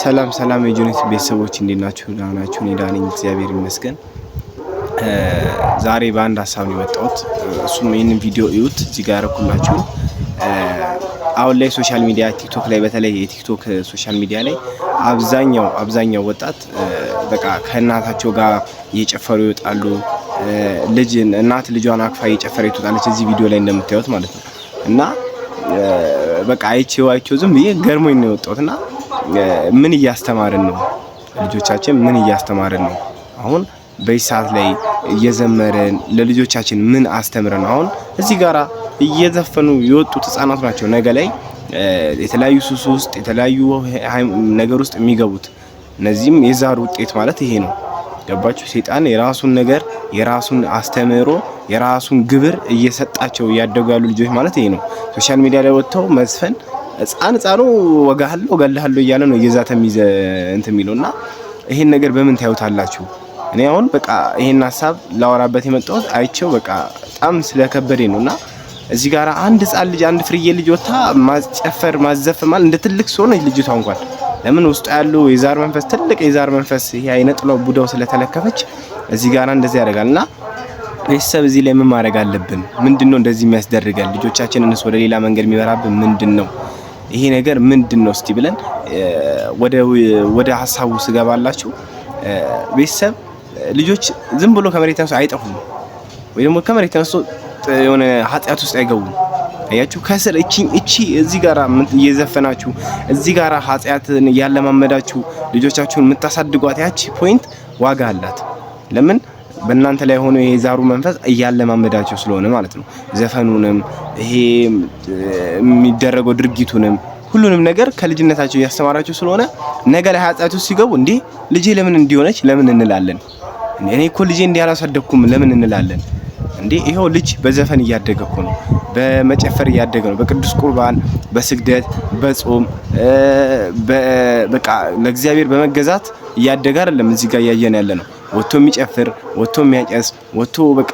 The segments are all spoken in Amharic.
ሰላም ሰላም የጆኔት ቤተሰቦች፣ እንዴት ናችሁ? ደህና ናችሁ? እኔ ደህና ነኝ፣ እግዚአብሔር ይመስገን። ዛሬ በአንድ ሀሳብ ነው የመጣሁት። እሱም ይህንን ቪዲዮ እዩት፣ እዚህ ጋር ያደረኩላችሁ። አሁን ላይ social media ቲክቶክ ላይ፣ በተለይ የቲክቶክ social media ላይ አብዛኛው ወጣት በቃ ከእናታቸው ጋር እየጨፈሩ ይወጣሉ። ልጅ እናት ልጇን አቅፋ እየጨፈረ ትወጣለች፣ እዚህ ቪዲዮ ላይ እንደምታዩት ማለት ነው። እና በቃ አይቼው አይቼው ዝም ብዬ ገርሞኝ ነው የወጣሁት። እና ምን እያስተማርን ነው? ልጆቻችን ምን እያስተማርን ነው? አሁን በዚህ ሰዓት ላይ እየዘመርን ለልጆቻችን ምን አስተምረን ነው? አሁን እዚህ ጋራ እየዘፈኑ የወጡት ህጻናት ናቸው ነገ ላይ የተለያዩ ሱስ ውስጥ፣ የተለያዩ ነገር ውስጥ የሚገቡት። እነዚህም የዛር ውጤት ማለት ይሄ ነው። ገባችሁ? ሴጣን የራሱን ነገር፣ የራሱን አስተምህሮ፣ የራሱን ግብር እየሰጣቸው እያደጉ ያሉ ልጆች ማለት ይሄ ነው። Social media ላይ ወጥተው መዝፈን፣ ህጻን ህጻኑ ወጋሃለሁ እገልሃለሁ እያለ ነው እየዛተ እንትን የሚለው። እና ይሄን ነገር በምን ታዩታላችሁ? እኔ አሁን በቃ ይሄን ሀሳብ ላወራበት የመጣሁት አይቼው በቃ በጣም ስለከበደኝ ነው። እና እዚህ ጋር አንድ ህጻን ልጅ፣ አንድ ፍርዬ ልጅ ወጥታ ማስጨፈር ማዘፈን ማለት እንደ ትልቅ ሰው ነች ልጅቷ እንኳን። ለምን? ውስጡ ያለው የዛር መንፈስ፣ ትልቅ የዛር መንፈስ፣ ይሄ አይነ ጥላው ቡዳው ስለተለከፈች እዚህ ጋር እንደዚህ ያደርጋል። እና ቤተሰብ እዚህ ላይ ምን ማድረግ አለብን? ምንድነው እንደዚህ የሚያስደርገን? ልጆቻችንን ወደ ሌላ መንገድ የሚመራብን ምንድነው? ይሄ ነገር ምንድነው? እስቲ ብለን ወደ ሀሳቡ ስገባላችሁ፣ ቤተሰብ፣ ልጆች ዝም ብሎ ከመሬት ተነስቶ አይጠፉም፣ ወይ ደግሞ ከመሬት ተነስቶ የሆነ ኃጢአት ውስጥ አይገቡም። አያችሁ፣ ከስር እቺ እዚህ ጋራ እየዘፈናችሁ፣ እዚህ ጋራ ኃጢአትን እያለማመዳችሁ ልጆቻችሁን የምታሳድጓት ያቺ point ዋጋ አላት። ለምን? በእናንተ ላይ ሆኖ የዛሩ መንፈስ እያለማመዳቸው ስለሆነ ማለት ነው። ዘፈኑንም፣ ይሄ የሚደረገው ድርጊቱንም፣ ሁሉንም ነገር ከልጅነታቸው እያስተማራቸው ስለሆነ ነገ ላይ ኃጢአት ውስጥ ሲገቡ እንዴ ልጄ ለምን እንዲሆነች ለምን እንላለን? እኔ እኮ ልጄ እንዲህ አላሳደግኩም ለምን እንላለን? እንዴ ይኸው ልጅ በዘፈን እያደገ እኮ ነው፣ በመጨፈር እያደገ ነው። በቅዱስ ቁርባን፣ በስግደት፣ በጾም፣ በቃ ለእግዚአብሔር በመገዛት እያደገ አይደለም። እዚህ ጋር እያየን ያለ ነው። ወጥቶ የሚጨፍር፣ ወጥቶ የሚያጨስ፣ ወጥቶ በቃ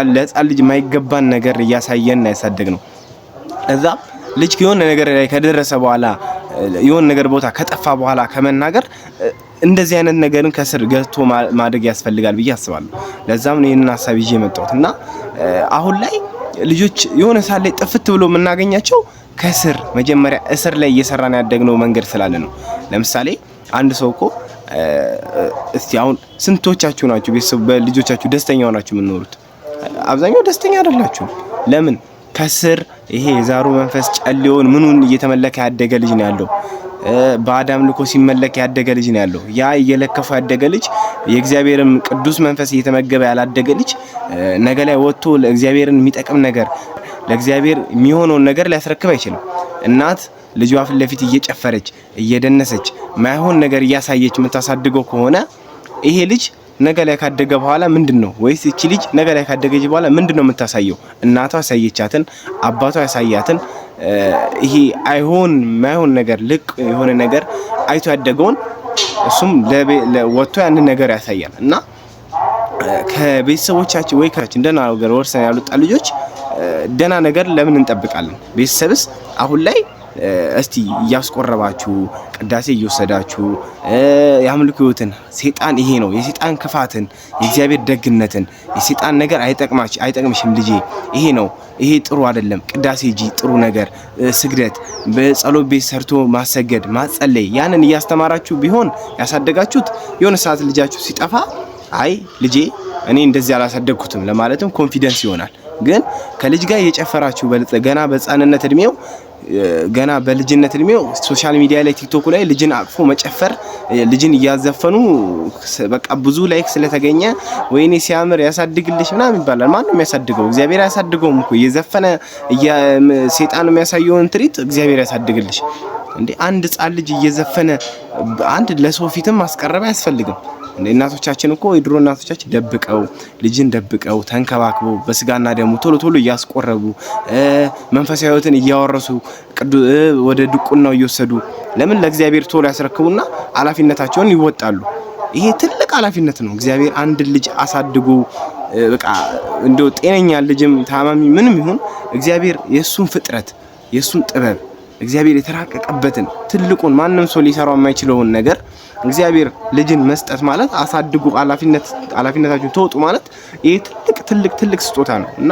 ለህፃን ልጅ የማይገባን ነገር እያሳየን ያሳደግ ነው። እዛ ልጅ የሆነ ነገር ላይ ከደረሰ በኋላ፣ የሆነ ነገር ቦታ ከጠፋ በኋላ ከመናገር እንደዚህ አይነት ነገርን ከስር ገዝቶ ማደግ ያስፈልጋል ብዬ አስባለሁ። ለዛም ነው ይህንን ሀሳብ ይዤ የመጣሁት። እና አሁን ላይ ልጆች የሆነ ሰዓት ላይ ጥፍት ብሎ የምናገኛቸው ከስር መጀመሪያ እስር ላይ እየሰራን ያደግነው መንገድ ስላለ ነው። ለምሳሌ አንድ ሰው እኮ፣ እስቲ አሁን ስንቶቻችሁ ናችሁ ቤተሰብ በልጆቻችሁ ደስተኛ ሆናችሁ የምትኖሩት? አብዛኛው ደስተኛ አይደላችሁም። ለምን? ከስር ይሄ የዛሩ መንፈስ ጨሌውን ምኑን እየተመለከ ያደገ ልጅ ነው ያለው። በአዳም ልኮ ሲመለክ ያደገ ልጅ ነው ያለው። ያ እየለከፈ ያደገ ልጅ፣ የእግዚአብሔርን ቅዱስ መንፈስ እየተመገበ ያላደገ ልጅ ነገ ላይ ወጥቶ ለእግዚአብሔርን የሚጠቅም ነገር፣ ለእግዚአብሔር የሚሆነውን ነገር ሊያስረክብ አይችልም። እናት ልጇ ፊት ለፊት እየጨፈረች፣ እየደነሰች፣ ማይሆን ነገር እያሳየች የምታሳድገው ከሆነ ይሄ ልጅ ነገ ላይ ካደገ በኋላ ምንድን ነው? ወይስ እቺ ልጅ ነገ ላይ ካደገች በኋላ ምንድን ነው የምታሳየው? እናቷ ያሳየቻትን፣ አባቷ ያሳያትን፣ ይሄ አይሆን ማይሆን ነገር፣ ልቅ የሆነ ነገር አይቶ ያደገውን እሱም ወጥቶ ያንን ነገር ያሳያል። እና ከቤተሰቦቻችን ወይ ከችን ደህና ነገር ወርሰን ያልወጣ ልጆች ደህና ነገር ለምን እንጠብቃለን? ቤተሰብስ አሁን ላይ እስቲ እያስቆረባችሁ፣ ቅዳሴ እየወሰዳችሁ፣ የአምልኮ ሕይወትን፣ ሴጣን ይሄ ነው፣ የሴጣን ክፋትን፣ የእግዚአብሔር ደግነትን፣ የሴጣን ነገር አይጠቅማች አይጠቅምሽም ልጄ፣ ይሄ ነው፣ ይሄ ጥሩ አይደለም፣ ቅዳሴ ጂ ጥሩ ነገር፣ ስግደት፣ በጸሎት ቤት ሰርቶ ማሰገድ፣ ማጸለይ፣ ያንን እያስተማራችሁ ቢሆን ያሳደጋችሁት የሆነ ሰዓት ልጃችሁ ሲጠፋ አይ ልጄ እኔ እንደዚህ አላሳደግኩትም ለማለትም confidence ይሆናል። ግን ከልጅ ጋር እየጨፈራችሁ ገና በህፃንነት እድሜው፣ ገና በልጅነት እድሜው social media ላይ ቲክቶኩ ላይ ልጅን አቅፎ መጨፈር፣ ልጅን እያዘፈኑ በቃ ብዙ like ስለተገኘ ወይኔ ሲያምር ያሳድግልሽ ምናምን ይባላል። ማን ነው የሚያሳድገው? እግዚአብሔር አያሳድገውም እኮ። እየዘፈነ ሴጣን የሚያሳየውን ትርኢት እግዚአብሔር ያሳድግልሽ እንዴ? አንድ ህፃን ልጅ እየዘፈነ አንድ ለሰው ፊትም ማስቀረብ አያስፈልግም። እንደ እናቶቻችን እኮ፣ የድሮ እናቶቻችን ደብቀው፣ ልጅን ደብቀው ተንከባክበው፣ በስጋና ደሙ ቶሎ ቶሎ እያስቆረቡ፣ መንፈሳዊ ሕይወትን እያወረሱ፣ ወደ ድቁናው እየወሰዱ፣ ለምን ለእግዚአብሔር ቶሎ ያስረክቡና ኃላፊነታቸውን ይወጣሉ። ይሄ ትልቅ ኃላፊነት ነው። እግዚአብሔር አንድ ልጅ አሳድጎ በቃ እንደው ጤነኛ ልጅም ታማሚ ምንም ይሁን እግዚአብሔር የሱን ፍጥረት፣ የሱን ጥበብ፣ እግዚአብሔር የተራቀቀበትን ትልቁን ማንም ሰው ሊሰራው የማይችለውን ነገር እግዚአብሔር ልጅን መስጠት ማለት፣ አሳድጉ፣ ኃላፊነታችሁን ተወጡ ማለት ይሄ ትልቅ ትልቅ ትልቅ ስጦታ ነው እና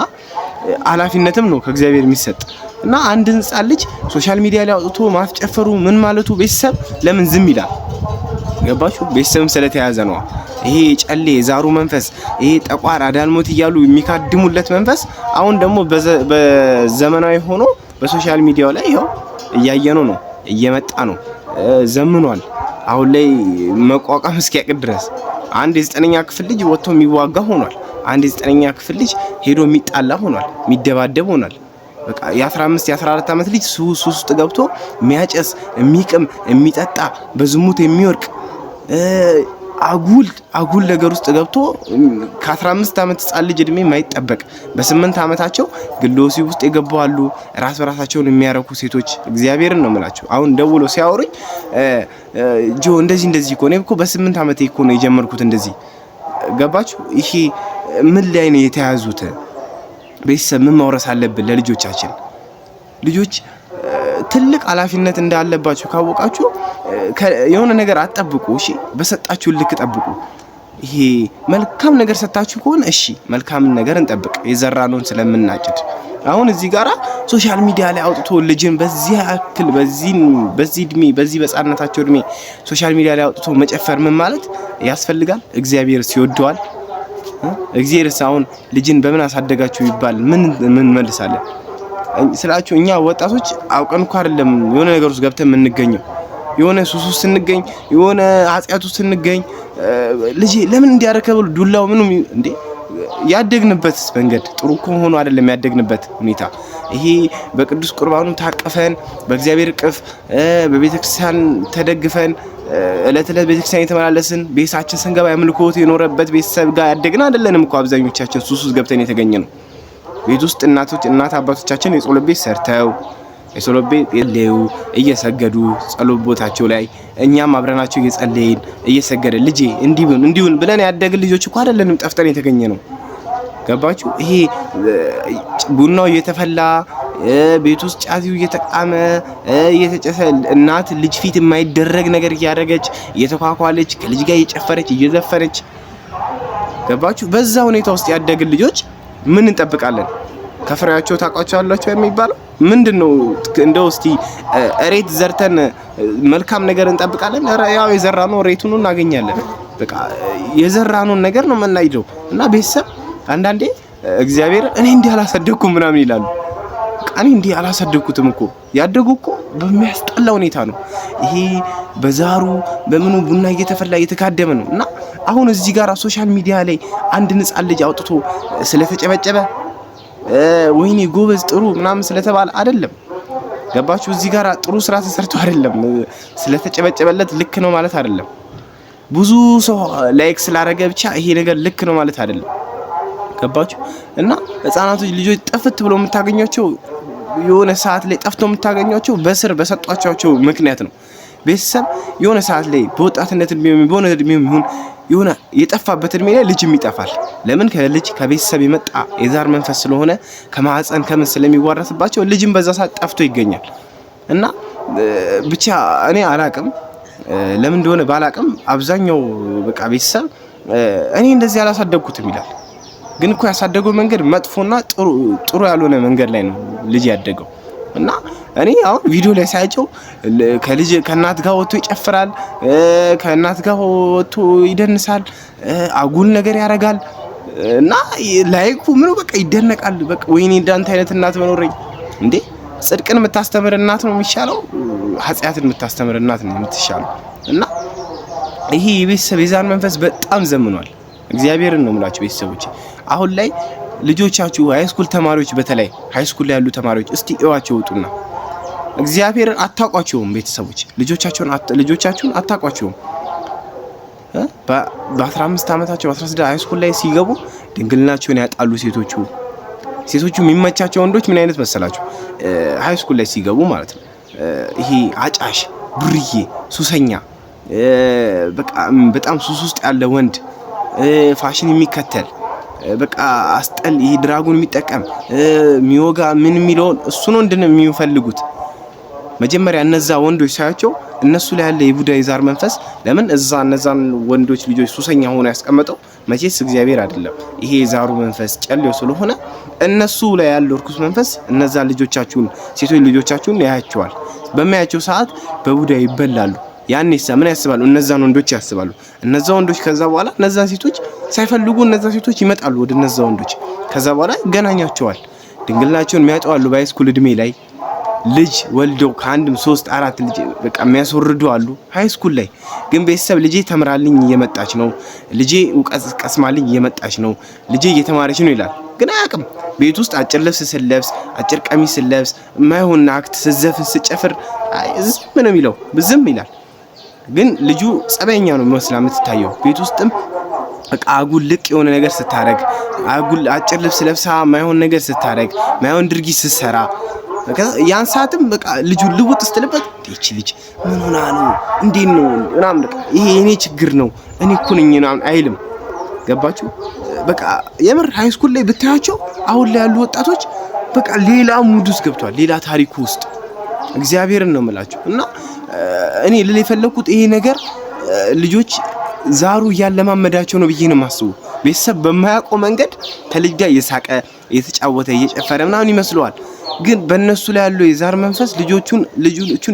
ኃላፊነትም ነው ከእግዚአብሔር የሚሰጥ። እና አንድ ህፃን ልጅ social media ላይ አውጥቶ ማስጨፈሩ ምን ማለቱ ቤተሰብ ለምን ዝም ይላል? ገባችሁ? ቤተሰብም ስለተያዘ ነው። ይሄ ጨሌ የዛሩ መንፈስ፣ ይሄ ጠቋር አዳልሞት እያሉ የሚካድሙለት መንፈስ አሁን ደግሞ በዘመናዊ ሆኖ በ social media ው ላይ ይኸው እያየነው ነው፣ እየመጣ ነው፣ ዘምኗል። አሁን ላይ መቋቋም እስኪያቅት ድረስ አንድ የ9ኛ ክፍል ልጅ ወጥቶ የሚዋጋ ሆኗል። አንድ የ9ኛ ክፍል ልጅ ሄዶ የሚጣላ ሆኗል፣ የሚደባደብ ሆኗል። በቃ የ15 የ14 ዓመት ልጅ ሱስ ውስጥ ገብቶ የሚያጨስ፣ የሚቅም፣ የሚጠጣ፣ በዝሙት የሚወርቅ፣ አጉል አጉል ነገር ውስጥ ገብቶ ከ15 ዓመት ህጻን ልጅ እድሜ የማይጠበቅ፣ በ8 ዓመታቸው ግለ ወሲብ ውስጥ የገቡ አሉ። ራስ በራሳቸውን የሚያረኩ ሴቶች፣ እግዚአብሔርን ነው የምላቸው። አሁን ደውሎ ሲያወሩኝ ጆ እንደዚህ እንደዚህ እኮ፣ እኔ እኮ በ8 ዓመቴ እኮ ነው የጀመርኩት እንደዚህ። ገባችሁ? ይሄ ምን ላይ ነው የተያዙት? ቤተሰብ ምን ማውረስ አለብን ለልጆቻችን? ልጆች ትልቅ ኃላፊነት እንዳለባችሁ ካወቃችሁ የሆነ ነገር አትጠብቁ። እሺ፣ በሰጣችሁ ልክ ጠብቁ። ይሄ መልካም ነገር ሰጣችሁ ከሆነ እሺ፣ መልካምን ነገር እንጠብቅ፣ የዘራነውን ስለምናጭድ። አሁን እዚህ ጋራ social media ላይ አውጥቶ ልጅን በዚህ ያክል በዚህ እድሜ፣ በዚህ በህፃንነታቸው እድሜ social media ላይ አውጥቶ መጨፈር ምን ማለት ያስፈልጋል? እግዚአብሔር ሲወደዋል? እግዚአብሔርስ አሁን ልጅን በምን አሳደጋችሁ ይባል ምን ምን መልሳለን ስላችሁ፣ እኛ ወጣቶች አውቀን እኮ አይደለም የሆነ ነገር ውስጥ ገብተን የምንገኘው። የሆነ ሱስ ውስጥ ስንገኝ፣ የሆነ ኃጢአት ውስጥ ስንገኝ ልጄ ለምን እንዲያረከ ብሎ ዱላው ምኑ እንዴ፣ ያደግንበት መንገድ ጥሩ እኮ ሆኖ አይደለም ያደግንበት ሁኔታ። ይሄ በቅዱስ ቁርባኑ ታቅፈን፣ በእግዚአብሔር እቅፍ በቤተክርስቲያን ተደግፈን፣ እለት እለት ቤተክርስቲያን የተመላለስን፣ ቤታችን ስንገባ የአምልኮት የኖረበት ቤተሰብ ጋር ያደግን አይደለንም እኮ። አብዛኞቻችን ሱስ ውስጥ ገብተን የተገኘ ነው። ቤት ውስጥ እናቶች እናት አባቶቻችን የጸሎት ቤት ሰርተው፣ የጸሎት ቤት የለዩ እየሰገዱ ጸሎት ቦታቸው ላይ እኛም አብረናቸው እየጸለይን እየሰገደ ልጄ እንዲሁን እንዲሁን ብለን ያደግን ልጆች እኮ አይደለንም፣ ጠፍተን የተገኘ ነው። ገባችሁ? ይሄ ቡናው እየተፈላ፣ ቤት ውስጥ ጫቲው እየተቃመ እየተጨሰ፣ እናት ልጅ ፊት የማይደረግ ነገር እያደረገች፣ እየተኳኳለች፣ ከልጅ ጋር እየጨፈረች፣ እየዘፈነች፣ ገባችሁ? በዛ ሁኔታ ውስጥ ያደግን ልጆች ምን እንጠብቃለን? ከፍሬያቸው ታውቋቸዋላችሁ የሚባለው ምንድን ነው? እንደው እስቲ እሬት ዘርተን መልካም ነገር እንጠብቃለን? ያው የዘራነው እሬቱን እናገኛለን። በቃ የዘራነውን ነገር ነው የምናይደው። እና ቤተሰብ አንዳንዴ እግዚአብሔር እኔ እንዲህ አላሳደግኩም ምናምን ይላሉ። እኔ እንዲህ አላሳደግኩትም እኮ፣ ያደጉ እኮ በሚያስጠላ ሁኔታ ነው። ይሄ በዛሩ በምኑ ቡና እየተፈላ እየተካደመ ነው። እና አሁን እዚህ ጋር social media ላይ አንድ ህፃን ልጅ አውጥቶ ስለተጨበጨበ፣ ወይኔ ጎበዝ ጥሩ ምናምን ስለተባለ አይደለም። ገባችሁ? እዚህ ጋር ጥሩ ስራ ተሰርቶ አይደለም፣ ስለተጨበጨበለት ልክ ነው ማለት አይደለም። ብዙ ሰው like ስላደረገ ብቻ ይሄ ነገር ልክ ነው ማለት አይደለም። ገባችሁ? እና ህፃናቶች ልጆች ጥፍት ብሎ የምታገኟቸው፣ የሆነ ሰዓት ላይ ጠፍቶ የምታገኟቸው በስር በሰጧቸው ምክንያት ነው። ቤተሰብ የሆነ ሰዓት ላይ በወጣትነት እድሜው፣ በሆነ እድሜው ይሁን፣ የሆነ የጠፋበት እድሜ ላይ ልጅም ይጠፋል። ለምን? ከልጅ ከቤተሰብ የመጣ የዛር መንፈስ ስለሆነ ከማህፀን ከምን ስለሚዋረስባቸው ልጅም በዛ ሰዓት ጠፍቶ ይገኛል። እና ብቻ እኔ አላቅም፣ ለምን እንደሆነ ባላቅም አብዛኛው በቃ ቤተሰብ እኔ እንደዚህ አላሳደግኩትም ይላል። ግን እኮ ያሳደገው መንገድ መጥፎና ጥሩ ጥሩ ያልሆነ መንገድ ላይ ነው ልጅ ያደገው። እና እኔ አሁን ቪዲዮ ላይ ሳያቸው ከልጅ ከእናት ጋር ወጥቶ ይጨፍራል፣ ከእናት ጋር ወጥቶ ይደንሳል፣ አጉል ነገር ያደርጋል እና like ኡ ምኑ በቃ ይደነቃል። በቃ ወይኔ እንዳንተ አይነት እናት በኖረኝ እንዴ! ጽድቅን የምታስተምር እናት ነው የሚሻለው፣ ኃጢአትን የምታስተምር እናት ነው የምትሻለው። እና ይሄ የቤተሰብ የዛን መንፈስ በጣም ዘምኗል። እግዚአብሔርን ነው የምላችሁ ቤተሰቦች፣ አሁን ላይ ልጆቻችሁ high school ተማሪዎች፣ በተለይ high school ላይ ያሉ ተማሪዎች እስቲ እዋቸው ውጡና፣ እግዚአብሔርን አታውቋቸውም። ቤተሰቦች ልጆቻችሁን አታውቋቸውም። በ15 ዓመታቸው፣ በ16 high school ላይ ሲገቡ ድንግልናቸውን ያጣሉ ሴቶቹ። ሴቶቹ የሚመቻቸው ወንዶች ምን አይነት መሰላችሁ? High school ላይ ሲገቡ ማለት ነው። ይሄ አጫሽ፣ ዱርዬ፣ ሱሰኛ፣ በቃ በጣም ሱስ ውስጥ ያለ ወንድ፣ ፋሽን የሚከተል፣ በቃ አስጠል ይሄ drug ኡን የሚጠቀም፣ የሚወጋ፣ ምን የሚለውን እሱ ነው ወንድ ነው የሚፈልጉት። መጀመሪያ እነዛ ወንዶች ሳያቸው እነሱ ላይ ያለ የቡዳ የዛር መንፈስ ለምን እዛ እነዛን ወንዶች ልጆች ሱሰኛ ሆኖ ያስቀመጠው መቼስ እግዚአብሔር አይደለም። ይሄ የዛሩ መንፈስ ጨሌው ስለሆነ እነሱ ላይ ያለው እርኩስ መንፈስ እነዛን ልጆቻችሁን፣ ሴቶች ልጆቻችሁን ያያቸዋል። በሚያያቸው ሰዓት በቡዳ ይበላሉ። ያኔሳ ምን ያስባሉ? እነዛን ወንዶች ያስባሉ። እነዛ ወንዶች ከዛ በኋላ እነዛን ሴቶች ሳይፈልጉ እነዛ ሴቶች ይመጣሉ ወደ እነዛ ወንዶች። ከዛ በኋላ ይገናኛቸዋል። ድንግልናቸውን የሚያጡ አሉ። በ high school እድሜ ላይ ልጅ ወልደው ከአንድም ሶስት አራት ልጅ በቃ የሚያስወርዱ አሉ። High school ላይ ግን ቤተሰብ ልጄ ተምራልኝ እየመጣች ነው፣ ልጄ እውቀት ቀስማልኝ እየመጣች ነው፣ ልጄ እየተማረች ነው ይላል። ግን አያውቅም። ቤት ውስጥ አጭር ልብስ ስለብስ፣ አጭር ቀሚስ ስለብስ፣ የማይሆን act ስዘፍን፣ ስጨፍር ዝም ነው የሚለው፣ ዝም ይላል። ግን ልጁ ጸበኛ ነው መስላ የምትታየው። ቤት ውስጥም በቃ አጉል ልቅ የሆነ ነገር ስታረግ፣ አጉል አጭር ልብስ ለብሳ ማይሆን ነገር ስታረግ፣ ማይሆን ድርጊት ስትሰራ፣ ያን ሰዓትም በቃ ልጁ ልውጥ ስትልበት ይቺ ልጅ ምን ሆና ነው፣ እንዴት ነው ምናምን፣ በቃ ይሄ የኔ ችግር ነው፣ እኔ እኮ ነኝ ምናምን አይልም። ገባችሁ? በቃ የምር high school ላይ ብታያቸው አሁን ላይ ያሉ ወጣቶች በቃ ሌላ mood ውስጥ ገብቷል፣ ሌላ ታሪኩ ውስጥ፣ እግዚአብሔርን ነው የምላችሁ። እና እኔ ልል የፈለኩት ይሄ ነገር ልጆች ዛሩ እያለማመዳቸው ነው ብዬ ነው የማስበው። ቤተሰብ በማያውቀው መንገድ ከልጅ ጋር እየሳቀ፣ እየተጫወተ፣ እየጨፈረ ምናምን ይመስለዋል። ግን በእነሱ ላይ ያለው የዛር መንፈስ ልጆቹን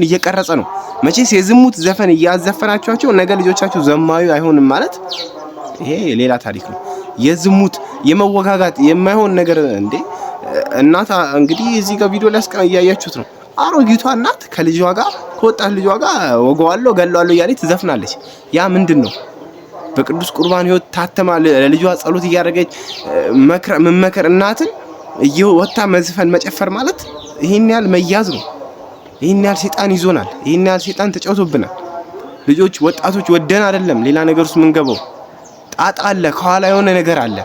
እየቀረጸ ነው። መቼስ የዝሙት ዘፈን እያዘፈናቸዋቸው ነገ ልጆቻቸው ዘማዊ አይሆንም ማለት ይሄ ሌላ ታሪክ ነው። የዝሙት፣ የመወጋጋት፣ የማይሆን ነገር እንዴ፣ እናት እንግዲህ እዚህ ጋር ቪዲዮ ላይ እያያችሁት ነው። አሮጊቷ እናት ከልጇ ጋር፣ ከወጣት ልጇ ጋር ወገዋለሁ ገለዋለሁ እያለች ትዘፍናለች። ያ ምንድን ነው? በቅዱስ ቁርባን ህይወት ታተማ ለልጇ ጸሎት እያደረገች መመከር እናትን እየወጣ መዝፈን መጨፈር ማለት ይሄን ያህል መያዝ ነው። ይሄን ያህል ሴጣን ይዞናል። ይሄን ያህል ሴጣን ተጫውቶብናል። ልጆች፣ ወጣቶች ወደን አይደለም ሌላ ነገር ውስጥ የምንገባው። ጣጣ አለ፣ ከኋላ የሆነ ነገር አለ።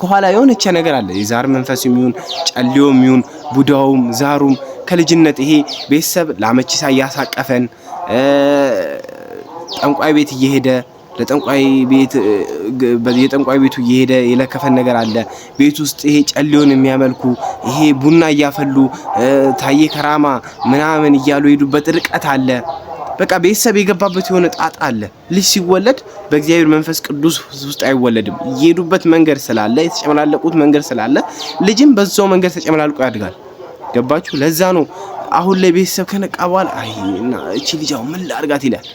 ከኋላ የሆነች ነገር አለ። የዛር መንፈስ የሚሆን፣ ጨሌውም የሚሆን፣ ቡዳውም ዛሩም ከልጅነት ይሄ ቤተሰብ ላመቺሳ እያሳቀፈን ጠንቋይ ቤት እየሄደ፣ ለጠንቋይ ቤት የጠንቋይ ቤቱ እየሄደ የለከፈን ነገር አለ። ቤት ውስጥ ይሄ ጨሌውን የሚያመልኩ፣ ይሄ ቡና እያፈሉ ታዬ ከራማ ምናምን እያሉ የሄዱበት ርቀት አለ። በቃ ቤተሰብ የገባበት የሆነ ጣጣ አለ። ልጅ ሲወለድ በእግዚአብሔር መንፈስ ቅዱስ ውስጥ አይወለድም። የሄዱበት መንገድ ስላለ፣ የተጨመላለቁት መንገድ ስላለ ልጅም በዛው መንገድ ተጨመላልቆ ያድጋል። ገባችሁ? ለዛ ነው አሁን ላይ ቤተሰብ ከነቃ በኋላ አይ እና እቺ ልጅ አሁን ምን ላድርጋት ይላል።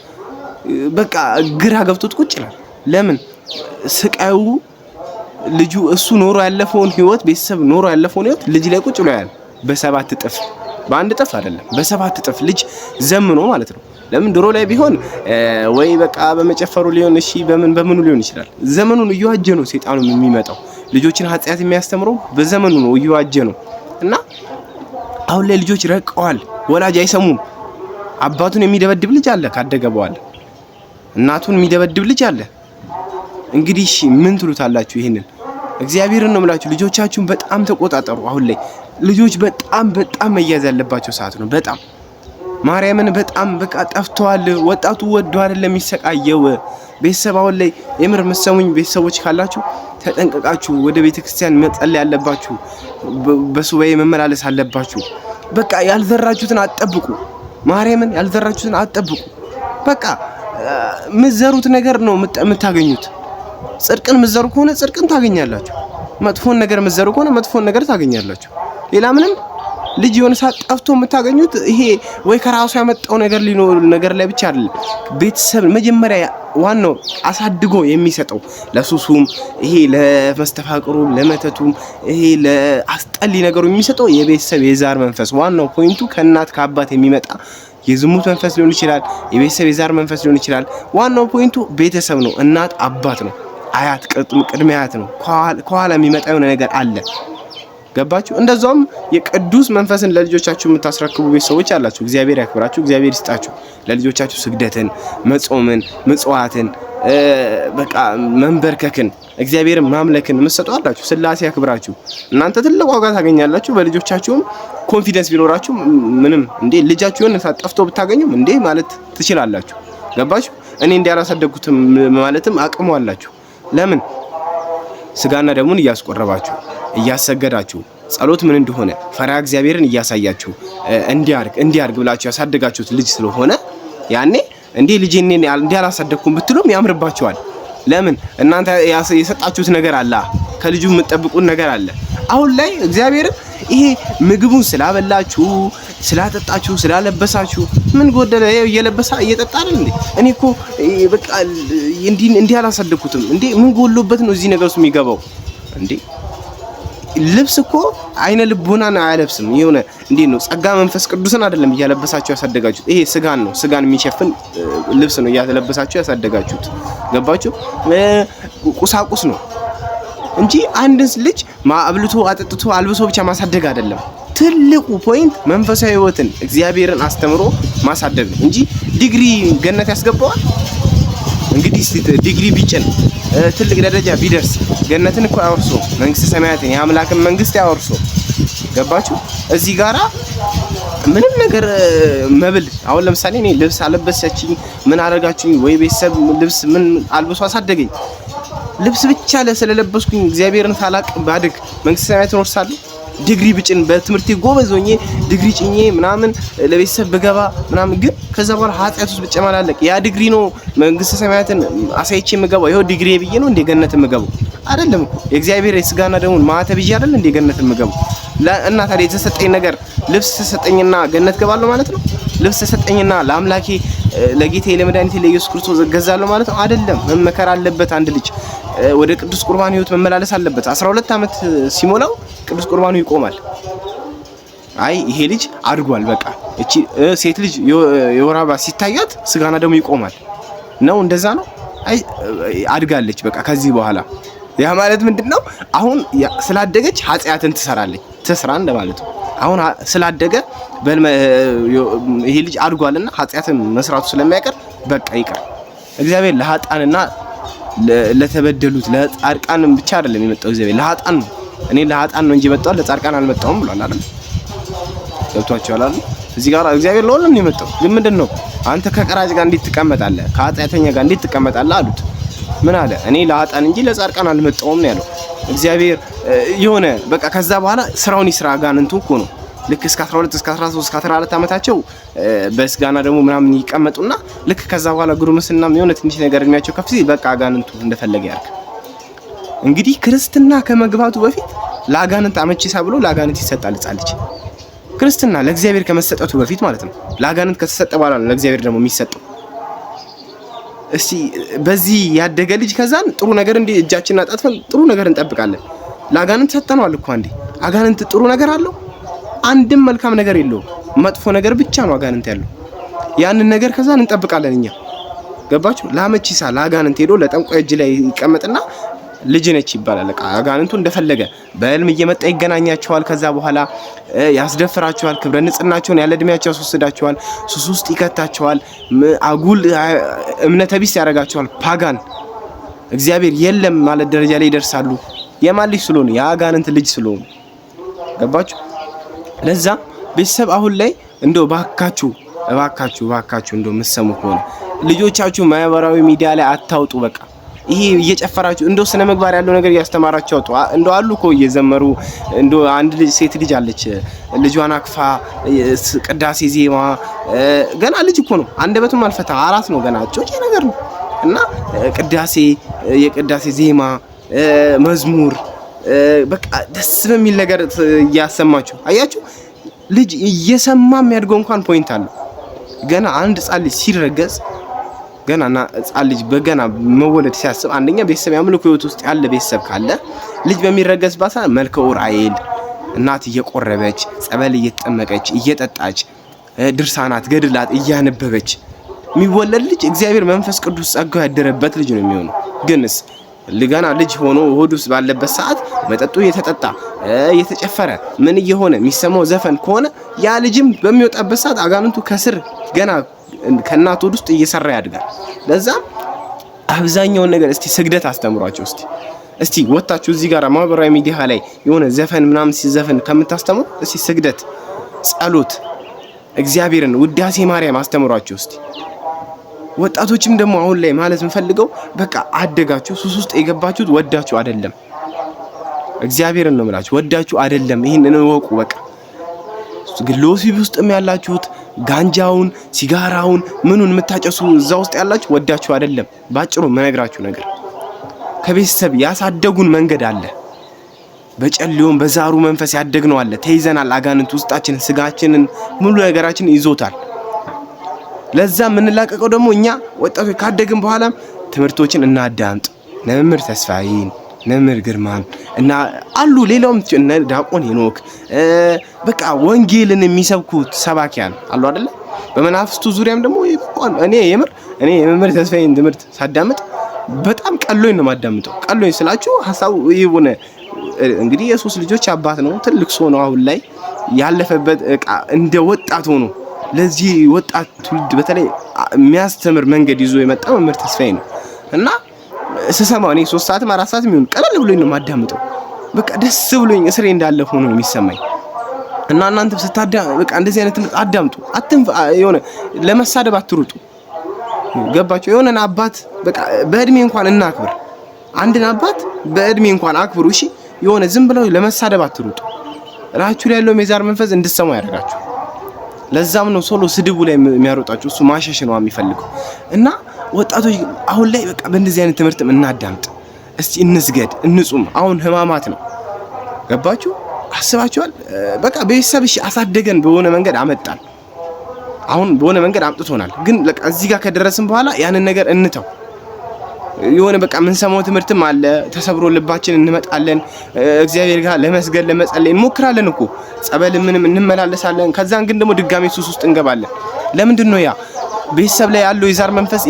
በቃ ግራ ገብቶት ቁጭ ይላል። ለምን? ስቃዩ ልጁ እሱ ኖሮ ያለፈውን ህይወት፣ ቤተሰብ ኖሮ ያለፈውን ህይወት ልጅ ላይ ቁጭ ብሎ ያለ በሰባት እጥፍ፣ በአንድ እጥፍ አይደለም፣ በሰባት እጥፍ ልጅ ዘምኖ ማለት ነው። ለምን ድሮ ላይ ቢሆን ወይ በቃ በመጨፈሩ ሊሆን፣ እሺ በምን በምኑ ሊሆን ይችላል። ዘመኑን እየዋጀ ነው ሴጣኑ የሚመጣው። ልጆችን ኃጢአት የሚያስተምረው በዘመኑ ነው፣ እየዋጀ ነው። እና አሁን ላይ ልጆች ረቀዋል። ወላጅ አይሰሙም። አባቱን የሚደበድብ ልጅ አለ፣ ካደገ በኋላ እናቱን የሚደበድብ ልጅ አለ። እንግዲህ እሺ ምን ትሉታላችሁ? ይሄንን እግዚአብሔርን ነው የምላችሁ። ልጆቻችሁን በጣም ተቆጣጠሩ። አሁን ላይ ልጆች በጣም በጣም መያዝ ያለባቸው ሰዓት ነው። በጣም ማርያምን በጣም በቃ ጠፍተዋል። ወጣቱ ወዶ አይደለም የሚሰቃየው። ቤተሰብ አሁን ላይ የምር የምትሰሙኝ ቤተሰቦች ካላችሁ ተጠንቀቃችሁ ወደ ቤተክርስቲያን መጸለይ ያለባችሁ፣ በሱባኤ መመላለስ አለባችሁ። በቃ ያልዘራችሁትን አትጠብቁ። ማርያምን ያልዘራችሁትን አትጠብቁ። በቃ ምዘሩት ነገር ነው የምታገኙት። ጽድቅን ምዘሩ ከሆነ ጽድቅን ታገኛላችሁ። መጥፎን ነገር ምዘሩ ከሆነ መጥፎን ነገር ታገኛላችሁ። ሌላ ምንም ልጅ የሆነ ሰዓት ጠፍቶ የምታገኙት ይሄ ወይ ከራሱ ያመጣው ነገር ሊኖር ነገር ላይ ብቻ አይደለም። ቤተሰብ መጀመሪያ ዋናው አሳድጎ የሚሰጠው ለሱሱም፣ ይሄ ለመስተፋቅሩም፣ ለመተቱም፣ ይሄ ለአስጠሊ ነገሩ የሚሰጠው የቤተሰብ የዛር መንፈስ፣ ዋናው point ኡ ከእናት ከአባት የሚመጣ የዝሙት መንፈስ ሊሆን ይችላል። የቤተሰብ የዛር መንፈስ ሊሆን ይችላል። ዋናው point ኡ ቤተሰብ ነው። እናት አባት ነው። አያት ቅድመ አያት ነው። ከኋላ የሚመጣ የሆነ ነገር አለ። ገባችሁ? እንደዛውም የቅዱስ መንፈስን ለልጆቻችሁ የምታስረክቡ ቤተሰቦች አላችሁ። እግዚአብሔር ያክብራችሁ፣ እግዚአብሔር ይስጣችሁ። ለልጆቻችሁ ስግደትን፣ መጾምን፣ ምጽዋትን፣ በቃ መንበርከክን፣ እግዚአብሔርን ማምለክን የምትሰጡ አላችሁ። ስላሴ ያክብራችሁ። እናንተ ትልቅ ዋጋ ታገኛላችሁ። በልጆቻችሁም confidence ቢኖራችሁ ምንም እንዴ ልጃችሁ የሆነ ጠፍቶ ብታገኙም እንዴ ማለት ትችላላችሁ። ገባችሁ? እኔ እንዲህ አላሳደግኩትም ማለትም አቅሙ አላችሁ። ለምን? ስጋና ደሙን እያስቆረባችሁ፣ እያሰገዳችሁ፣ ጸሎት ምን እንደሆነ ፈሪሃ እግዚአብሔርን እያሳያችሁ እንዲያርግ እንዲያርግ ብላችሁ ያሳደጋችሁት ልጅ ስለሆነ ያኔ እንዴ ልጄ እኔን እንዲህ አላሳደግኩም ብትሉም ያምርባችኋል። ለምን እናንተ የሰጣችሁት ነገር አለ፣ ከልጁ የምትጠብቁት ነገር አለ። አሁን ላይ እግዚአብሔርም ይሄ ምግቡን ስላበላችሁ፣ ስላጠጣችሁ፣ ስላለበሳችሁ ምን ጎደለ? ይኸው እየለበሳ እየጠጣ አይደል እንዴ? እኔ እኮ በቃ እንዲህ እንዲህ አላሳደግኩትም እንዴ? ምን ጎሎበት ነው እዚህ ነገር ውስጥ የሚገባው እንዴ? ልብስ እኮ አይነ ልቦናን አያለብስም። የሆነ እንዴት ነው ጸጋ መንፈስ ቅዱስን አይደለም እያለበሳችሁ ያሳደጋችሁት። ይሄ ስጋን ነው፣ ስጋን የሚሸፍን ልብስ ነው እያለበሳችሁ ያሳደጋችሁት። ገባችሁ? ቁሳቁስ ነው እንጂ አንድን ልጅ አብልቶ አጠጥቶ አልብሶ ብቻ ማሳደግ አይደለም። ትልቁ point መንፈሳዊ ሕይወትን እግዚአብሔርን አስተምሮ ማሳደግ ነው እንጂ ዲግሪ ገነት ያስገባዋል? እንግዲህ ዲግሪ ቢጭን ትልቅ ደረጃ ቢደርስ ገነትን እኮ አያወርሶ፣ መንግስተ ሰማያትን የአምላክን መንግስት ያወርሶ። ገባችሁ? እዚህ ጋራ ምንም ነገር መብል አሁን ለምሳሌ እኔ ልብስ አለበሰችኝ ምን አደረጋችሁኝ ወይ ቤተሰብ ልብስ ምን አልብሶ አሳደገኝ። ልብስ ብቻ ስለለበስኩኝ እግዚአብሔርን ሳላቅ ባድግ መንግስተ ሰማያትን ወርሳለሁ? ዲግሪ ብጭን በትምህርቴ ጎበዝ ሆኜ ዲግሪ ጭኜ ምናምን ለቤተሰብ ብገባ ምናምን ግን ከዛ በኋላ ኃጢአት ውስጥ ብጨማላለቅ ያ ዲግሪ ነው መንግስተ ሰማያትን አሳይቼ የምገባው? ይኸው ዲግሪ ብዬ ነው እንደ ገነት የምገባው? አይደለም እኮ የእግዚአብሔር የስጋና ደሙን ማተብ ይዤ አይደል እንደ ገነት የምገባው? እና ታዲያ የተሰጠኝ ነገር ልብስ ተሰጠኝና ገነት ገባለሁ ማለት ነው? ልብስ ተሰጠኝና ለአምላኬ ለጌታዬ ለመድኃኒቴ ለኢየሱስ ክርስቶስ እገዛለሁ ማለት ነው? አይደለም። መመከር አለበት። አንድ ልጅ ወደ ቅዱስ ቁርባን ህይወት መመላለስ አለበት። 12 ዓመት ሲሞላው ቅዱስ ቁርባኑ ይቆማል። አይ ይሄ ልጅ አድጓል፣ በቃ እቺ ሴት ልጅ የወር አበባ ሲታያት ስጋና ደግሞ ይቆማል ነው፣ እንደዛ ነው። አይ አድጋለች፣ በቃ ከዚህ በኋላ ያ ማለት ምንድነው? አሁን ስላደገች ኃጢአትን ትሰራለች፣ ትስራ እንደማለት ነው። አሁን ስላደገ ይሄ ልጅ አድጓልና ኃጢአትን መስራቱ ስለማይቀር በቃ ይቅር። እግዚአብሔር ለኃጥአንና ለተበደሉት ለጻድቃንም ብቻ አይደለም የመጣው፣ እግዚአብሔር ለኃጥአን ነው። እኔ ለኃጥአን ነው እንጂ የመጣው ለጻድቃን አልመጣሁም ብሏል አይደል? ገብቷቸዋል አይደል? እዚህ ጋር እግዚአብሔር ለሁሉም ነው የመጣው። ግን ምንድነው አንተ ከቀራጭ ጋር እንዴት ትቀመጣለህ? ከኃጢአተኛ ጋር እንዴት ትቀመጣለህ አሉት። ምን አለ? እኔ ለኃጥአን እንጂ ለጻድቃን አልመጣሁም ነው ያለው። እግዚአብሔር የሆነ በቃ ከዛ በኋላ ስራውን ይስራ አጋንንቱ እኮ ነው። ልክ እስከ 12 እስከ 13 እስከ 14 ዓመታቸው በስጋና ደግሞ ምናምን ይቀመጡና ልክ ከዛ በኋላ ጉርምስናም የሆነ ትንሽ ነገር እድሜያቸው ከፍ ሲል በቃ አጋንንቱ እንደፈለገ ያርግ። እንግዲህ ክርስትና ከመግባቱ በፊት ለአጋንንት አመቺሳ ብሎ ለአጋንንት ይሰጣል ሕፃን ልጅ። ክርስትና ለእግዚአብሔር ከመሰጠቱ በፊት ማለት ነው። ለአጋንንት ከተሰጠ በኋላ ነው ለእግዚአብሔር ደግሞ የሚሰጠው። እስቲ በዚህ ያደገ ልጅ ከዛን ጥሩ ነገር እንዲህ እጃችንን አጣጥፈን ጥሩ ነገር እንጠብቃለን። ለአጋንንት ሰጠነዋል እኮ አንዴ። አጋንንት ጥሩ ነገር አለው? አንድም መልካም ነገር የለውም። መጥፎ ነገር ብቻ ነው አጋንንት ያለው። ያንን ነገር ከዛን እንጠብቃለን እኛ። ገባችሁ? ለአመቺሳ ለአጋንንት ሄዶ ለጠንቋይ እጅ ላይ ይቀመጥና ልጅ ነች ይባላል። በቃ አጋንንቱ እንደፈለገ በህልም እየመጣ ይገናኛቸዋል። ከዛ በኋላ ያስደፍራቸዋል። ክብረ ንጽህናቸውን ያለ እድሜያቸው ያስወስዳቸዋል። ሱስ ውስጥ ይከታቸዋል። አጉል እምነተ ቢስ ያደርጋቸዋል። ፓጋን እግዚአብሔር የለም ማለት ደረጃ ላይ ይደርሳሉ። የማን ልጅ ስለሆኑ? የአጋንንት ልጅ ስለሆኑ። ገባችሁ? ለዛ ቤተሰብ አሁን ላይ እንደው ባካችሁ እባካችሁ እባካችሁ እንደው የምትሰሙ ከሆነ ልጆቻችሁ ማህበራዊ ሚዲያ ላይ አታውጡ። በቃ ይሄ እየጨፈራችሁ እንደው ስነ ምግባር ያለው ነገር እያስተማራችሁ አውጡ። እንደው አሉ እኮ እየዘመሩ እንደው አንድ ልጅ ሴት ልጅ አለች ልጇን አክፋ ቅዳሴ ዜማ ገና ልጅ እኮ ነው፣ አንደበቱም አልፈታ አራስ ነው ገና ጮጬ ነገር ነው። እና ቅዳሴ የቅዳሴ ዜማ መዝሙር በቃ ደስ በሚል ነገር እያሰማችሁ አያችሁ። ልጅ እየሰማ የሚያድገው እንኳን point አለው። ገና አንድ ሕፃን ልጅ ሲረገዝ ገና እና ሕፃን ልጅ በገና መወለድ ሲያስብ አንደኛ ቤተሰብ ያምልኮ ህይወት ውስጥ ያለ ቤተሰብ ካለ ልጅ በሚረገዝባት ሰዓት መልከ ኡራኤል እናት እየቆረበች ጸበል እየተጠመቀች እየጠጣች ድርሳናት ገድላት እያነበበች የሚወለድ ልጅ እግዚአብሔር መንፈስ ቅዱስ ጸጋው ያደረበት ልጅ ነው የሚሆነው። ግንስ ገና ልጅ ሆኖ ሆድ ውስጥ ባለበት ሰዓት መጠጡ እየተጠጣ እየተጨፈረ ምን እየሆነ የሚሰማው ዘፈን ከሆነ ያ ልጅም በሚወጣበት ሰዓት አጋንንቱ ከስር ገና ከእናት ሆድ ውስጥ እየሰራ ያድጋል። ለዛ አብዛኛውን ነገር እስቲ ስግደት አስተምሯቸው። እስቲ ወጣችሁ እዚህ ጋር ማህበራዊ ሚዲያ ላይ የሆነ ዘፈን ምናምን ሲዘፈን ከምታስተምሩ እስቲ ስግደት፣ ጸሎት፣ እግዚአብሔርን ውዳሴ ማርያም አስተምሯቸው እስቲ። ወጣቶችም ደግሞ አሁን ላይ ማለት የምፈልገው በቃ አደጋችሁ ሱስ ውስጥ የገባችሁት ወዳችሁ አይደለም። እግዚአብሔርን ነው የምላችሁ፣ ወዳችሁ አይደለም። ይህንን እወቁ። በቃ ግሎሲብ ውስጥም ያላችሁት ጋንጃውን፣ ሲጋራውን፣ ምኑን የምታጨሱ እዛ ውስጥ ያላችሁ ወዳችሁ አይደለም። ባጭሩ መነግራችሁ ነገር ከቤተሰብ ያሳደጉን መንገድ አለ። በጨሌውም በዛሩ መንፈስ ያደግነው አለ። ተይዘናል። አጋንንት ውስጣችንን፣ ስጋችንን፣ ሙሉ ነገራችንን ይዞታል። ለዛ የምንላቀቀው ደግሞ እኛ ወጣቶች ካደግን በኋላ ትምህርቶችን እናዳምጥ። መምህር ተስፋዬን፣ መምህር ግርማን እና አሉ ሌላውም እነ ዲያቆን ሄኖክ በቃ ወንጌልን የሚሰብኩት ሰባኪያን አሉ አይደለ? በመናፍስቱ ዙሪያም ደግሞ እኔ የምር እኔ የመምህር ተስፋዬን ትምህርት ሳዳምጥ በጣም ቀሎኝ ነው የማዳምጠው። ቀሎኝ ስላችሁ ሀሳቡ ይሁን እንግዲህ የሶስት ልጆች አባት ነው፣ ትልቅ ሰው ነው። አሁን ላይ ያለፈበት እቃ እንደ ወጣት ሆኖ ለዚህ ወጣት ትውልድ በተለይ የሚያስተምር መንገድ ይዞ የመጣ መምህር ተስፋዬ ነው እና ስሰማው እኔ 3 ሰዓትም 4 ሰዓትም ይሁን ቀለል ብሎኝ ነው የማዳምጠው። በቃ ደስ ብሎኝ እስሬ እንዳለ ሆኖ ነው የሚሰማኝ። እና እናንተም ስታዳ በቃ እንደዚህ አይነት ትምህርት አዳምጡ። አትንፍ የሆነ ለመሳደብ አትሩጡ። ገባቸው? የሆነን አባት በቃ በእድሜ እንኳን እናክብር። አንድን አባት በእድሜ እንኳን አክብሩ። እሺ የሆነ ዝም ብለው ለመሳደብ አትሩጡ። ራችሁ ላይ ያለው የዛር መንፈስ እንድትሰሙ ያደርጋችሁ። ለዛም ነው ሶሎ ስድቡ ላይ የሚያሮጣችሁ። እሱ ማሸሽ ነው የሚፈልገው። እና ወጣቶች አሁን ላይ በቃ በእንደዚህ አይነት ትምህርት እናዳምጥ እስቲ፣ እንስገድ፣ እንጹም። አሁን ህማማት ነው። ገባችሁ? አስባችኋል? በቃ ቤተሰብ እሺ አሳደገን፣ በሆነ መንገድ አመጣን። አሁን በሆነ መንገድ አምጥቶናል። ግን በቃ እዚህ ጋር ከደረስን በኋላ ያንን ነገር እንተው። የሆነ በቃ የምንሰማው ትምህርትም አለ፣ ተሰብሮ ልባችን እንመጣለን። እግዚአብሔር ጋር ለመስገድ ለመጸለይ እንሞክራለን እኮ ጸበል ምንም እንመላለሳለን። ከዛን ግን ደግሞ ድጋሜ ሱስ ውስጥ እንገባለን። ለምንድን ነው ያ ቤተሰብ ላይ ያለው የዛር መንፈስ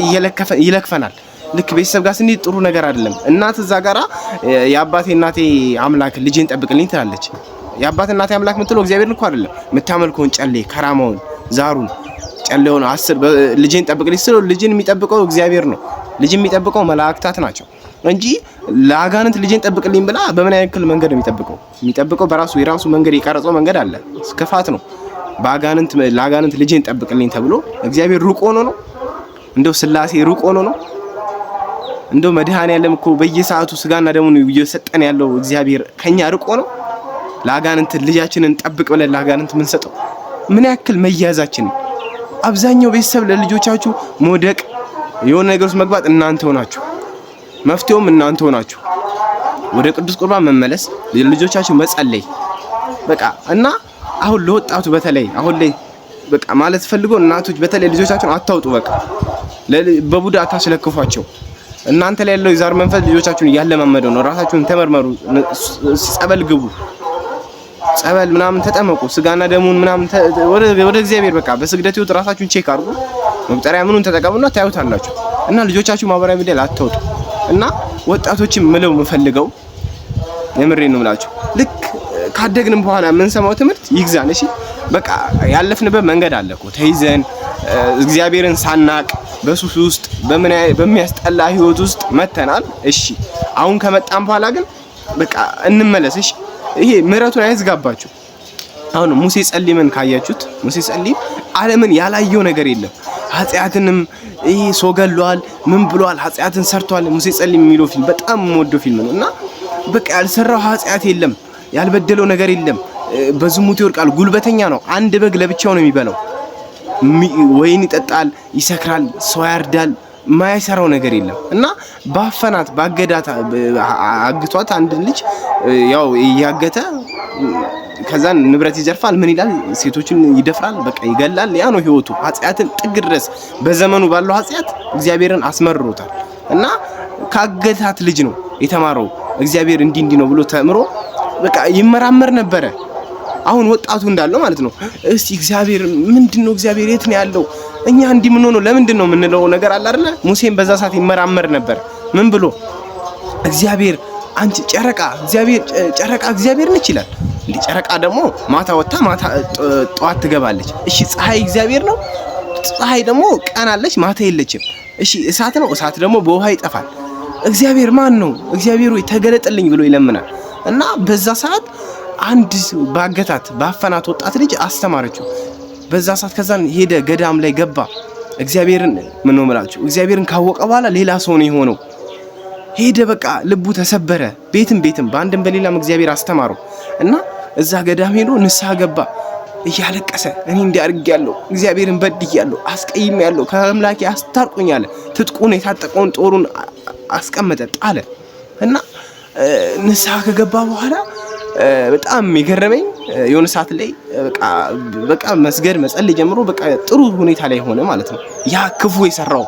ይለክፈናል። ልክ ቤተሰብ ጋር ስንሄድ ጥሩ ነገር አይደለም። እናት እዛ ጋራ የአባቴ እናቴ አምላክ ልጄን ጠብቅልኝ ትላለች። የአባቴ እናቴ አምላክ የምትለው እግዚአብሔርን እኮ አይደለም። የምታመልከውን ጨሌ ከራማውን ዛሩን ጨሌውን 10 ልጄን ጠብቅልኝ ስለው ልጅን የሚጠብቀው እግዚአብሔር ነው። ልጅ የሚጠብቀው መላእክታት ናቸው እንጂ ለአጋንንት ልጄን ጠብቅልኝ ብላ በምን ያክል መንገድ ነው የሚጠብቀው? የሚጠብቀው በራሱ የራሱ መንገድ የቀረጸው መንገድ አለ። ክፋት ነው። በአጋንንት ለአጋንንት ልጄን ጠብቅልኝ ተብሎ እግዚአብሔር ሩቅ ሆኖ ነው? እንደው ስላሴ ሩቅ ሆኖ ነው? እንደው መድኃኔዓለም እኮ በየሰዓቱ ስጋና ደሙን እየሰጠን ያለው እግዚአብሔር ከኛ ርቆ ነው? ለአጋንንት ልጃችንን ጠብቅ ብለን ለአጋንንት የምንሰጠው ምን ያክል መያዛችን። አብዛኛው ቤተሰብ ለልጆቻችሁ መውደቅ የሆነ ነገር ውስጥ መግባት እናንተ ሆናችሁ፣ መፍትሄውም እናንተ ሆናችሁ። ወደ ቅዱስ ቁርባን መመለስ፣ ለልጆቻችሁ መጸለይ በቃ። እና አሁን ለወጣቱ በተለይ አሁን ላይ በቃ ማለት ፈልጎ እናቶች በተለይ ልጆቻችሁን አታውጡ። በቃ በቡዳ አታስለክፏቸው። እናንተ ላይ ያለው የዛር መንፈስ ልጆቻችሁን እያለማመደው ነው። ራሳችሁን ተመርመሩ፣ ጸበል ግቡ፣ ጸበል ምናምን ተጠመቁ፣ ስጋና ደሙን ምናምን ወደ እግዚአብሔር በቃ በስግደት ህይወት ራሳችሁን check አድርጉ። መቁጠሪያ ምኑን ተጠቀሙና ታዩታላችሁ። እና ልጆቻችሁ ማህበራዊ ሚዲያ ላታውጡ። እና ወጣቶችን ምለው የምፈልገው የምሬን ነው የምላችሁ፣ ልክ ካደግንም በኋላ የምንሰማው ትምህርት ይግዛን። እሺ በቃ ያለፍንበት መንገድ አለ እኮ ተይዘን እግዚአብሔርን ሳናቅ በሱስ ውስጥ በሚያስጠላ ህይወት ውስጥ መተናል። እሺ አሁን ከመጣን በኋላ ግን በቃ እንመለስ። እሺ ይሄ ምህረቱን አይዝጋባችሁ። አሁን ሙሴ ጸሊምን ካያችሁት ሙሴ ጸሊም ዓለምን ያላየው ነገር የለም። ኃጢአትንም ይሄ ሰው ገሏል፣ ምን ብሏል፣ ኃጢአትን ሰርቷል። ሙሴ ጸሊም የሚለው ፊልም በጣም የምወደው ፊልም ነው። እና በቃ ያልሰራው ኃጢአት የለም፣ ያልበደለው ነገር የለም። በዝሙት ይወድቃል። ጉልበተኛ ነው። አንድ በግ ለብቻው ነው የሚበላው። ወይን ይጠጣል፣ ይሰክራል፣ ሰው ያርዳል። ማይሰራው ነገር የለም። እና ባፈናት ባገዳት አግቷት አንድ ልጅ ያው እያገተ ከዛን ንብረት ይዘርፋል። ምን ይላል? ሴቶችን ይደፍራል፣ በቃ ይገላል። ያ ነው ህይወቱ። ኃጢአትን ጥግ ድረስ በዘመኑ ባለው ኃጢአት እግዚአብሔርን አስመርሮታል። እና ካገታት ልጅ ነው የተማረው። እግዚአብሔር እንዲህ እንዲህ ነው ብሎ ተምሮ በቃ ይመራመር ነበረ። አሁን ወጣቱ እንዳለው ማለት ነው። እስቲ እግዚአብሔር ምንድነው? እግዚአብሔር የት ነው ያለው? እኛ እንዲህ ምን ሆኖ ለምንድን ነው የምንለው ነገር አለ አይደለ? ሙሴም በዛ ሰዓት ይመራመር ነበር። ምን ብሎ እግዚአብሔር አንቺ ጨረቃ እግዚአብሔር ጨረቃ እግዚአብሔር ነች ይላል። እንዴ ጨረቃ ደግሞ ማታ ወጣ ማታ ጠዋት ትገባለች። እሺ ፀሐይ እግዚአብሔር ነው። ፀሐይ ደግሞ ቀን አለች ማታ የለችም። እሺ እሳት ነው። እሳት ደግሞ በውሃ ይጠፋል። እግዚአብሔር ማን ነው? እግዚአብሔር ወይ ተገለጥልኝ ብሎ ይለምናል። እና በዛ ሰዓት አንድ ባገታት ባፈናት ወጣት ልጅ አስተማረችው። በዛ ሰዓት ከዛን ሄደ ገዳም ላይ ገባ። እግዚአብሔርን ምን ነው የምላችሁ፣ እግዚአብሔርን ካወቀ በኋላ ሌላ ሰው ነው የሆነው። ሄደ። በቃ ልቡ ተሰበረ። ቤትም ቤትም በአንድም በሌላም እግዚአብሔር አስተማረው እና እዛ ገዳም ሄዶ ንስሐ ገባ እያለቀሰ፣ እኔ እንዲህ አድርጌያለሁ፣ እግዚአብሔርን በድያለሁ፣ አስቀይሜያለሁ፣ ከአምላኬ አስታርቁኝ አለ። ትጥቁን የታጠቀውን ጦሩን አስቀመጠ፣ ጣለ እና ንስሐ ከገባ በኋላ በጣም የገረመኝ የሆነ ሰዓት ላይ በቃ መስገድ መጸለይ ጀምሮ በቃ ጥሩ ሁኔታ ላይ ሆነ ማለት ነው። ያ ክፉ የሰራው፣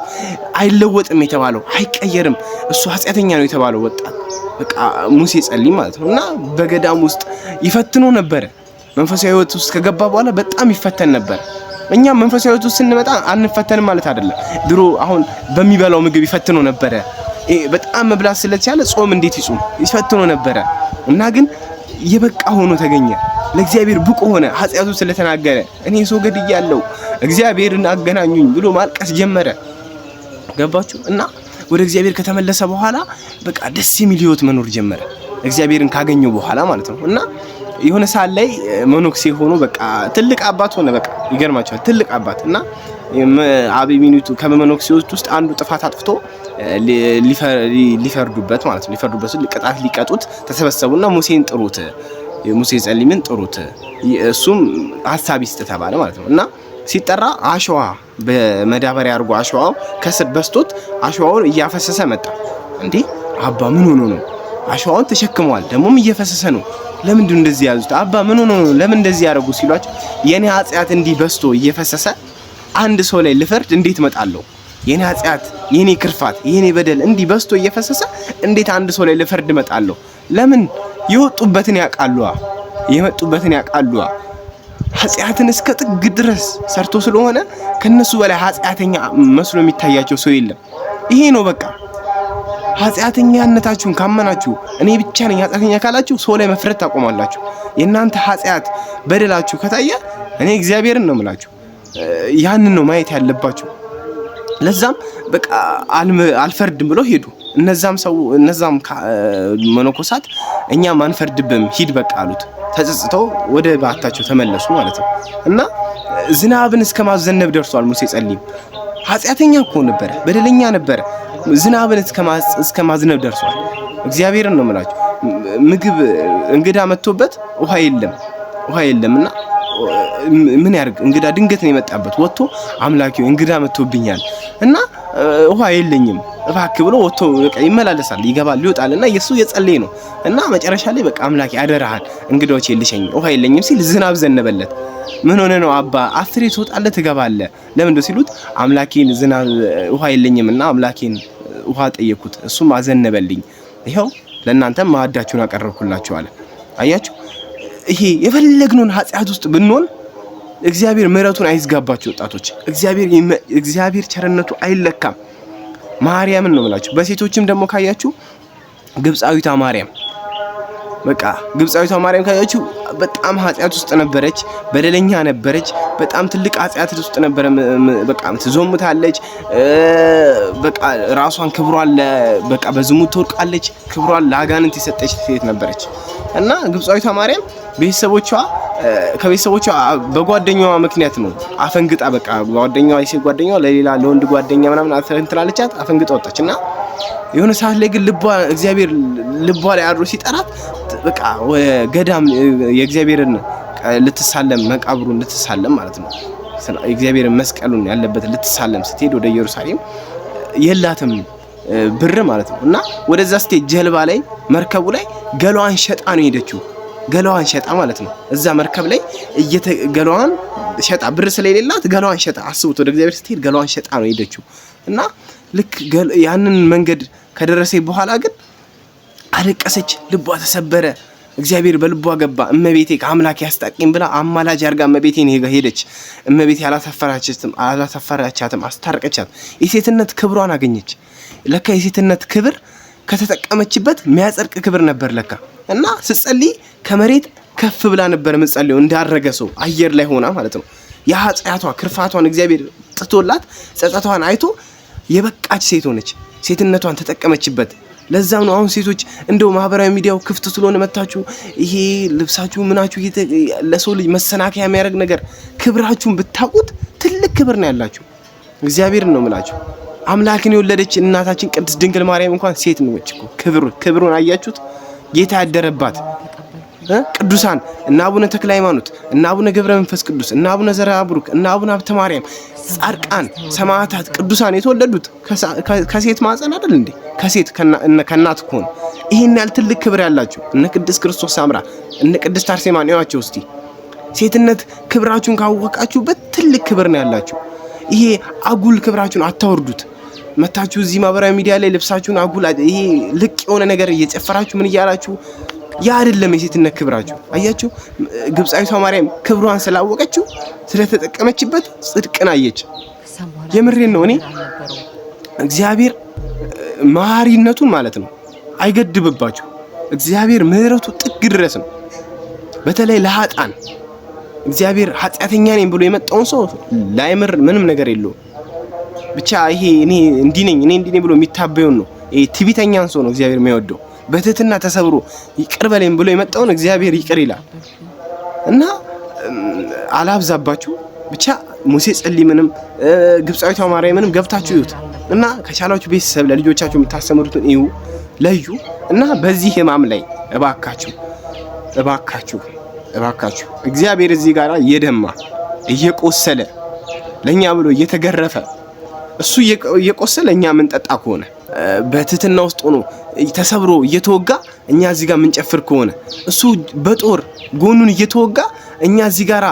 አይለወጥም የተባለው፣ አይቀየርም፣ እሱ ኃጢአተኛ ነው የተባለው ወጣት በቃ ሙሴ ጸሊም ማለት ነው እና በገዳም ውስጥ ይፈትኖ ነበረ። መንፈሳዊ ሕይወት ውስጥ ከገባ በኋላ በጣም ይፈተን ነበር። እኛም መንፈሳዊ ሕይወት ውስጥ ስንመጣ አንፈተንም ማለት አይደለም። ድሮ አሁን በሚበላው ምግብ ይፈትኖ ነበረ። በጣም መብላት ስለቻለ ጾም እንዴት ይጹም ይፈትኖ ነበረ እና ግን የበቃ ሆኖ ተገኘ። ለእግዚአብሔር ብቁ ሆነ። ኃጢአቱ ስለተናገረ እኔ ሰው ገድያለሁ፣ እግዚአብሔርን አገናኙኝ ብሎ ማልቀስ ጀመረ። ገባችሁ? እና ወደ እግዚአብሔር ከተመለሰ በኋላ በቃ ደስ የሚል ህይወት መኖር ጀመረ። እግዚአብሔርን ካገኘው በኋላ ማለት ነው። እና የሆነ ሰዓት ላይ መነኩሴ ሆኖ በቃ ትልቅ አባት ሆነ። በቃ ይገርማቸዋል። ትልቅ አባት እና አበምኔቱ ከመነኩሴዎች ውስጥ አንዱ ጥፋት አጥፍቶ ሊፈርዱበት ማለት ነው። ሊፈርዱበት ቅጣት ሊቀጡት ተሰበሰቡና ሙሴን ጥሩት፣ ሙሴ ጸሊምን ጥሩት፣ እሱም ሀሳብ ይስጥ ተባለ ማለት ነው። እና ሲጠራ አሸዋ በመዳበሪያ አድርጎ አሸዋው ከስር በስቶት አሸዋውን እያፈሰሰ መጣ። እንዴ አባ ምን ሆኖ ነው? አሸዋውን ተሸክመዋል፣ ደግሞም እየፈሰሰ ነው። ለምንድን እንደዚህ ያዙት? አባ ምን ሆኖ ነው? ለምን እንደዚህ ያደረጉ ሲሏቸው የኔ ኃጢአት እንዲህ በስቶ እየፈሰሰ አንድ ሰው ላይ ልፈርድ እንዴት እመጣለሁ? የኔ ኃጢአት፣ የኔ ክርፋት፣ የኔ በደል እንዲህ በስቶ እየፈሰሰ እንዴት አንድ ሰው ላይ ልፈርድ እመጣለሁ? ለምን የወጡበትን ያውቃሉ፣ የመጡበትን ያውቃሉ። ኃጢአትን እስከ ጥግ ድረስ ሰርቶ ስለሆነ ከነሱ በላይ ኃጢአተኛ መስሎ የሚታያቸው ሰው የለም። ይሄ ነው በቃ። ኃጢአተኛነታችሁን ካመናችሁ፣ እኔ ብቻ ነኝ ኃጢአተኛ ካላችሁ ሰው ላይ መፍረድ ታቆማላችሁ። የእናንተ ኃጢአት በደላችሁ ከታየ እኔ እግዚአብሔርን ነው የምላችሁ፣ ያንን ነው ማየት ያለባችሁ። ለዛም በቃ አልፈርድም ብለው ሄዱ። እነዛም ሰው እነዛም መነኮሳት እኛም አንፈርድብም ሂድ በቃ አሉት። ተጸጽተው ወደ በዓታቸው ተመለሱ ማለት ነው። እና ዝናብን እስከ ማዘነብ ደርሷል ሙሴ ጸሊም። ኃጢአተኛ እኮ ነበረ፣ በደለኛ ነበረ። ዝናብን እስከ ማዝነብ ደርሷል። እግዚአብሔርን ነው የምላችሁ። ምግብ እንግዳ መጥቶበት ውሃ የለም፣ ውሃ የለም እና ምን ያርግ? እንግዳ ድንገት ነው የመጣበት። ወጥቶ አምላኪ እንግዳ መጥቶብኛል እና ውሃ የለኝም እባክህ ብሎ ወጥቶ በቃ ይመላለሳል፣ ይገባል፣ ይወጣል እና የሱ የጸለየ ነው እና መጨረሻ ላይ በቃ አምላኬ አደራህን እንግዳዎች የልሸኝ ውሃ የለኝም ሲል ዝናብ ዘነበለት። ምን ሆነ ነው አባ አስሬ ትወጣለህ ትገባለህ ለምን ሲሉት አምላኬን ዝናብ ውሃ የለኝም እና አምላኬን ውሃ ጠየኩት እሱም አዘነበልኝ፣ ይኸው ለእናንተም ማዕዳችሁን አቀረብኩላችሁ አለ። አያችሁ፣ ይሄ የፈለግነውን ኃጢአት ውስጥ ብንሆን እግዚአብሔር ምሕረቱን አይዝጋባችሁ ወጣቶች። እግዚአብሔር ቸርነቱ አይለካም። ማርያምን ነው የምላችሁ። በሴቶችም ደግሞ ካያችሁ ግብፃዊቷ ማርያም፣ በቃ ግብፃዊቷ ማርያም ካያችሁ በጣም ኃጢአት ውስጥ ነበረች፣ በደለኛ ነበረች። በጣም ትልቅ ኃጢአት ውስጥ ነበረ። በቃ ትዞምታለች። በቃ ራሷን ክብሯን በቃ በዝሙት ትወድቃለች። ክብሯን ለአጋንንት የሰጠች ሴት ነበረች እና ግብፃዊቷ ማርያም ቤተሰቦቿ ከቤተሰቦቿ በጓደኛዋ ምክንያት ነው አፈንግጣ፣ በቃ ጓደኛዋ የሴት ጓደኛዋ ለሌላ ለወንድ ጓደኛ ምናምን እንትን አለቻት፣ አፈንግጣ ወጣች እና የሆነ ሰዓት ላይ ግን ልቧ እግዚአብሔር ልቧ ላይ አድሮ ሲጠራት በቃ ገዳም የእግዚአብሔርን ልትሳለም፣ መቃብሩን ልትሳለም ማለት ነው፣ የእግዚአብሔርን መስቀሉን ያለበት ልትሳለም ስትሄድ ወደ ኢየሩሳሌም የላትም ብር ማለት ነው እና ወደዛ ስትሄድ ጀልባ ላይ መርከቡ ላይ ገላዋን ሸጣ ነው የሄደችው። ገላዋን ሸጣ ማለት ነው። እዛ መርከብ ላይ ገላዋን ሸጣ፣ ብር ስለሌላት ገላዋን ሸጣ። አስቡት፣ ወደ እግዚአብሔር ስትሄድ ገላዋን ሸጣ ነው የሄደችው እና ልክ ያንን መንገድ ከደረሰ በኋላ ግን አለቀሰች፣ ልቧ ተሰበረ። እግዚአብሔር በልቧ ገባ። እመቤቴ ከአምላክ ያስታቂኝ ብላ አማላጅ አድርጋ እመቤቴን ሄደች። እመቤቴ አላሳፈራቻትም፣ አስታረቀቻት። የሴትነት ክብሯን አገኘች። ለካ የሴትነት ክብር ከተጠቀመችበት የሚያጸድቅ ክብር ነበር ለካ። እና ስትጸልይ ከመሬት ከፍ ብላ ነበር የምትጸልየው፣ እንዳረገ ሰው አየር ላይ ሆና ማለት ነው። የኃጢአቷ ክርፋቷን እግዚአብሔር ጥቶላት ጸጸቷን አይቶ የበቃች ሴት ሆነች። ሴትነቷን ተጠቀመችበት። ለዛም ነው አሁን ሴቶች እንደው ማህበራዊ ሚዲያው ክፍት ስለሆነ መታችሁ ይሄ ልብሳችሁ ምናችሁ ለሰው ልጅ መሰናከያ የሚያደርግ ነገር፣ ክብራችሁን ብታውቁት ትልቅ ክብር ነው ያላችሁ። እግዚአብሔርን ነው የምላችሁ። አምላክን የወለደች እናታችን ቅድስት ድንግል ማርያም እንኳን ሴት ነች እኮ። ክብሩን አያችሁት? ጌታ ያደረባት ቅዱሳን እነ አቡነ ተክለ ሃይማኖት፣ እነ አቡነ ገብረ መንፈስ ቅዱስ፣ እነ አቡነ ዘርዓ ቡሩክ፣ እነ አቡነ ሀብተ ማርያም፣ ጻድቃን፣ ሰማዕታት፣ ቅዱሳን የተወለዱት ከሴት ማህፀን አይደል እንዴ? ከሴት ከእናት እኮ ነው። ይሄን ያህል ትልቅ ክብር ያላቸው እነ ቅድስት ክርስቶስ ሳምራ፣ እነ ቅድስት አርሴማን እዩዋቸው እስቲ። ሴትነት ክብራችሁን ካወቃችሁበት ትልቅ ክብር ነው ያላችሁ። ይሄ አጉል ክብራችሁን አታወርዱት። መታችሁ እዚህ ማህበራዊ ሚዲያ ላይ ልብሳችሁን አጉል ይሄ ልቅ የሆነ ነገር እየጨፈራችሁ ምን እያላችሁ፣ ያ አይደለም የሴትነት ክብራችሁ። አያችሁ፣ ግብፃዊቷ ማርያም ክብሯን ስላወቀችው ስለተጠቀመችበት ጽድቅን አየች። የምሬን ነው። እኔ እግዚአብሔር መሐሪነቱን ማለት ነው አይገድብባችሁ። እግዚአብሔር ምሕረቱ ጥግ ድረስ ነው። በተለይ ለሀጣን እግዚአብሔር ኃጢአተኛ ነኝ ብሎ የመጣውን ሰው ላይምር ምንም ነገር የለውም። ብቻ ይሄ እኔ እንዲህ ነኝ፣ እኔ እንዲህ ነኝ ብሎ የሚታበየውን ነው። ይሄ ትዕቢተኛን ሰው ነው እግዚአብሔር የሚወደው። በትህትና ተሰብሮ ይቅር በለኝ ብሎ የመጣውን እግዚአብሔር ይቅር ይላል። እና አላብዛባችሁ፣ ብቻ ሙሴ ጸሊምንም ግብፃዊቷ ማርያምንም ገብታችሁ እዩት እና ከቻላችሁ ቤተሰብ ለልጆቻችሁ የምታስተምሩትን እዩ፣ ለዩ። እና በዚህ ህማም ላይ እባካችሁ፣ እባካችሁ፣ እባካችሁ፣ እግዚአብሔር እዚህ ጋር እየደማ እየቆሰለ ለኛ ብሎ እየተገረፈ፣ እሱ እየቆሰለ እኛ የምንጠጣ ከሆነ፣ በትህትና ውስጥ ሆኖ ተሰብሮ እየተወጋ እኛ እዚህ ጋር የምንጨፍር ከሆነ፣ እሱ በጦር ጎኑን እየተወጋ እኛ እዚህ ጋር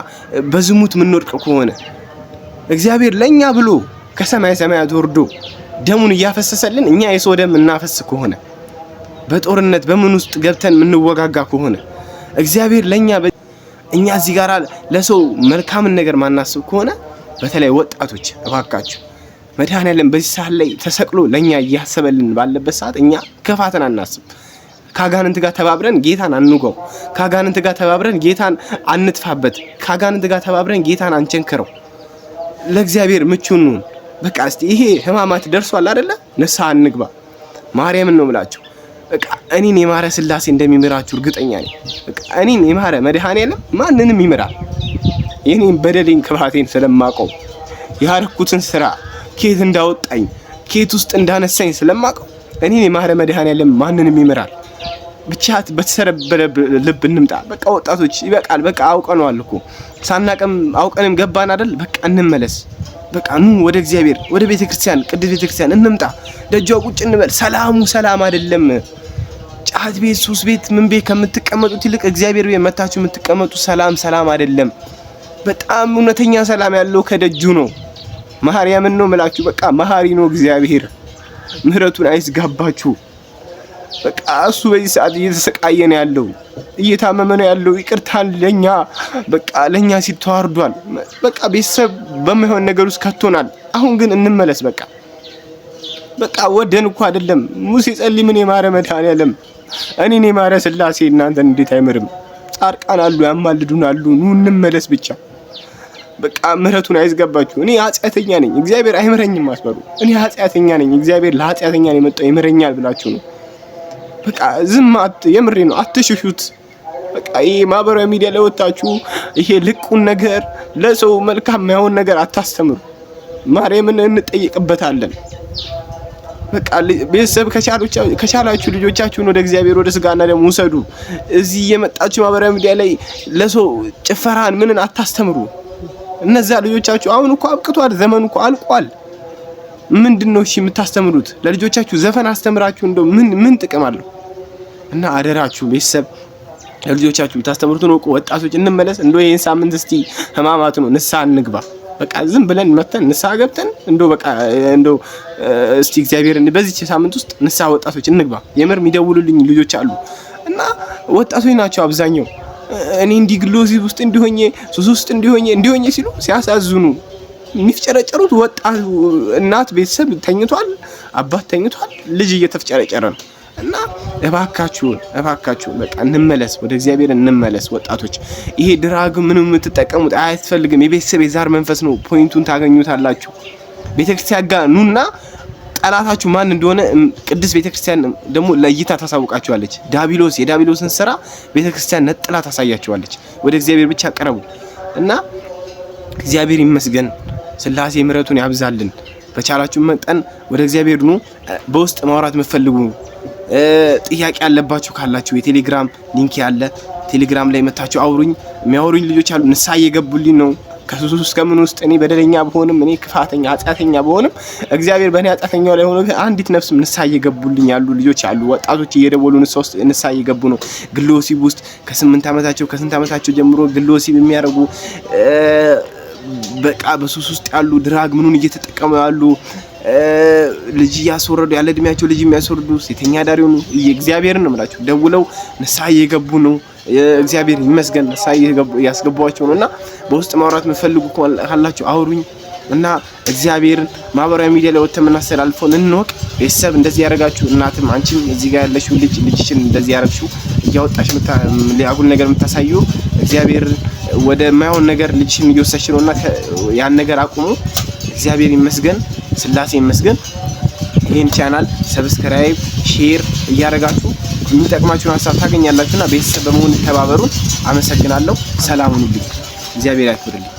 በዝሙት የምንወድቅ ከሆነ፣ እግዚአብሔር ለኛ ብሎ ከሰማይ ሰማያት ወርዶ ደሙን እያፈሰሰልን እኛ የሰው ደም እናፈስ ከሆነ፣ በጦርነት በምን ውስጥ ገብተን የምንወጋጋ ከሆነ፣ እግዚአብሔር ለኛ እኛ እዚህ ጋር ለሰው መልካምን ነገር ማናስብ ከሆነ፣ በተለይ ወጣቶች እባካችሁ፣ መድኃኔዓለም በዚህ ሰዓት ላይ ተሰቅሎ ለኛ እያሰበልን ባለበት ሰዓት እኛ ክፋትን አናስብ። ከአጋንንት ጋር ተባብረን ጌታን አንውጋው። ከአጋንንት ጋር ተባብረን ጌታን አንጥፋበት። ከአጋንንት ጋር ተባብረን ጌታን አንቸንክረው። ለእግዚአብሔር ምቹ እንሁን። በቃ እስቲ ይሄ ህማማት ደርሷል አይደለ? ንስሐ እንግባ። ማርያምን ነው የምላችሁ። በቃ እኔን የማረ ስላሴ እንደሚምራችሁ እርግጠኛ ነኝ። በቃ እኔን የማረ መድኃኔዓለም ማንንም ይምራል። የኔን በደሌን ክፋቴን ስለማቀው፣ ያረኩትን ስራ ከየት እንዳወጣኝ፣ ከየት ውስጥ እንዳነሳኝ ስለማቀው እኔን የማረ መድኃኔዓለም ማንንም ይምራል። ብቻ በተሰበረ ልብ እንምጣ። በቃ ወጣቶች ይበቃል። በቃ አውቀነዋል እኮ፣ ሳናቅም አውቀንም ገባን አይደል? በቃ እንመለስ። በቃ ኑ ወደ እግዚአብሔር፣ ወደ ቤተ ክርስቲያን፣ ቅድስት ቤተ ክርስቲያን እንምጣ። ደጇ ቁጭ እንበል። ሰላሙ ሰላም አይደለም። ጫት ቤት፣ ሱስ ቤት፣ ምን ቤት ከምትቀመጡት ይልቅ እግዚአብሔር ቤት መታችሁ የምትቀመጡ ሰላም ሰላም አይደለም። በጣም እውነተኛ ሰላም ያለው ከደጁ ነው። ማርያምን ነው ምላችሁ። በቃ መሀሪ ነው እግዚአብሔር። ምህረቱን አይዝጋባችሁ። በቃ እሱ በዚህ ሰዓት እየተሰቃየ ነው ያለው፣ እየታመመ ነው ያለው። ይቅርታን ለኛ በቃ ለኛ ሲል ተዋርዷል። በቃ ቤተሰብ በማይሆን ነገር ውስጥ ከቶናል። አሁን ግን እንመለስ። በቃ ወደን እኮ አይደለም። ሙሴ ጸሊምን የማረ መድኃኔዓለም፣ እኔን የማረ ስላሴ እናንተን እንዴት አይምርም? ጻድቃን አሉ፣ ያማልዱን አሉ። ኑ እንመለስ ብቻ። በቃ ምህረቱን አይዝጋባችሁ። እኔ ኃጢአተኛ ነኝ፣ እግዚአብሔር አይምረኝም አትበሉ። እኔ ኃጢአተኛ ነኝ፣ እግዚአብሔር ለኃጢአተኛ ነው የመጣው ይምረኛል ብላችሁ ነው። በቃ ዝም የምሬ ነው፣ አትሽሹት። በቃ ይሄ ማህበራዊ ሚዲያ ላይ ወጣችሁ ይሄ ልቁን ነገር፣ ለሰው መልካም የማይሆን ነገር አታስተምሩ። ማርያምን እንጠይቅበታለን። በቃ ቤተሰብ ከቻላችሁ ልጆቻችሁን ወደ እግዚአብሔር፣ ወደ ስጋና ደሙ ውሰዱ። እዚህ እየመጣችሁ ማህበራዊ ሚዲያ ላይ ለሰው ጭፈራን ምንን አታስተምሩ። እነዛ ልጆቻችሁ አሁን እኮ አብቅቷል፣ ዘመኑ እኮ አልቋል። ምንድን ነው እሺ የምታስተምሩት? ለልጆቻችሁ ዘፈን አስተምራችሁ እንደው ምን ምን ጥቅም አለው? እና አደራችሁ ቤተሰብ ለልጆቻችሁ የምታስተምሩትን እወቁ። ወጣቶች እንመለስ። እንደው ይሄን ሳምንት እስቲ ህማማቱ ነው፣ ንስሐ እንግባ። በቃ ዝም ብለን መተን ንስሐ ገብተን እንደው በቃ እንደው እስቲ እግዚአብሔር በዚች ሳምንት ውስጥ ንስሐ ወጣቶች እንግባ። የምር የሚደውሉልኝ ልጆች አሉ እና ወጣቶች ናቸው አብዛኛው። እኔ እንዲህ ግሎዚ ውስጥ እንዲሆኜ፣ ሱስ ውስጥ እንዲሆኜ እንዲሆኜ ሲሉ ሲያሳዝኑ፣ የሚፍጨረጨሩት ወጣቱ፣ እናት ቤተሰብ ተኝቷል፣ አባት ተኝቷል፣ ልጅ እየተፍጨረጨረ ነው። እና እባካችሁን፣ እባካችሁን በቃ እንመለስ፣ ወደ እግዚአብሔር እንመለስ ወጣቶች። ይሄ drug ምንም የምትጠቀሙት አያስፈልግም። የቤተሰብ የዛር መንፈስ ነው። Point ኡን ታገኙታላችሁ። ቤተክርስቲያን ጋር ኑና ጠላታችሁ ማን እንደሆነ ቅድስት ቤተክርስቲያን ደግሞ ለይታ ታሳውቃችኋለች። ዳቢሎስ የዳቢሎስን ስራ ቤተክርስቲያን ነጥላ ታሳያችኋለች። ወደ እግዚአብሔር ብቻ ቅረቡ እና እግዚአብሔር ይመስገን፣ ስላሴ ምሕረቱን ያብዛልን። በቻላችሁ መጠን ወደ እግዚአብሔር ኑ። በውስጥ ማውራት የምትፈልጉ፣ ጥያቄ ያለባችሁ ካላችሁ የቴሌግራም link ያለ ቴሌግራም ላይ መታችሁ አውሩኝ። የሚያወሩኝ ልጆች አሉ። ንስሐ እየገቡልኝ ነው። ከሱስ ውስጥ ከምን ውስጥ እኔ በደለኛ ብሆንም፣ እኔ ክፋተኛ ኃጢአተኛ ብሆንም፣ እግዚአብሔር በእኔ ኃጢአተኛው ላይ ሆኖ አንዲት ነፍስም ንስሐ እየገቡልኝ ያሉ ልጆች አሉ። ወጣቶች እየደወሉ ንስሐ ውስጥ ንስሐ እየገቡ ነው። ግለ ወሲብ ውስጥ ከ8 ዓመታቸው ከስንት ዓመታቸው ጀምሮ ግለ ወሲብ የሚያደርጉ፣ በቃ በሱስ ውስጥ ያሉ፣ drug ምኑን እየተጠቀሙ ያሉ፣ ልጅ እያስወረዱ፣ ያለ እድሜያቸው ልጅ የሚያስወርዱ፣ ሴተኛ አዳሪ ሆኑ፣ እግዚአብሔርን ነው የምላችሁ፣ ደውለው ንስሐ እየገቡ ነው። እግዚአብሔር ይመስገን ንስሐ እያስገቧቸው ነው። እና በውስጥ ማውራት የምትፈልጉ ካላችሁ አውሩኝ እና እግዚአብሔርን ማህበራዊ ሚዲያ ላይ ወጥተን የምናስተላልፈውን እንወቅ። ቤተሰብ እንደዚህ ያደረጋችሁ እናትም አንቺም እዚህ ጋር ያለሽው ልጅ ልጅሽን እንደዚህ ያደረግሽው፣ እያወጣሽ አጉል ነገር የምታሳዩ፣ እግዚአብሔር ወደ ማይሆን ነገር ልጅሽን እየወሰድሽ ነውና ያን ነገር አቁሙ። እግዚአብሔር ይመስገን፣ ስላሴ ይመስገን። ይህን channel subscribe፣ share እያደረጋችሁ የሚጠቅማችሁን ሀሳብ ታገኛላችሁና ቤተሰብ በመሆን ተባበሩን። አመሰግናለሁ። ሰላም ሁኑልኝ። እግዚአብሔር ያክብርልኝ።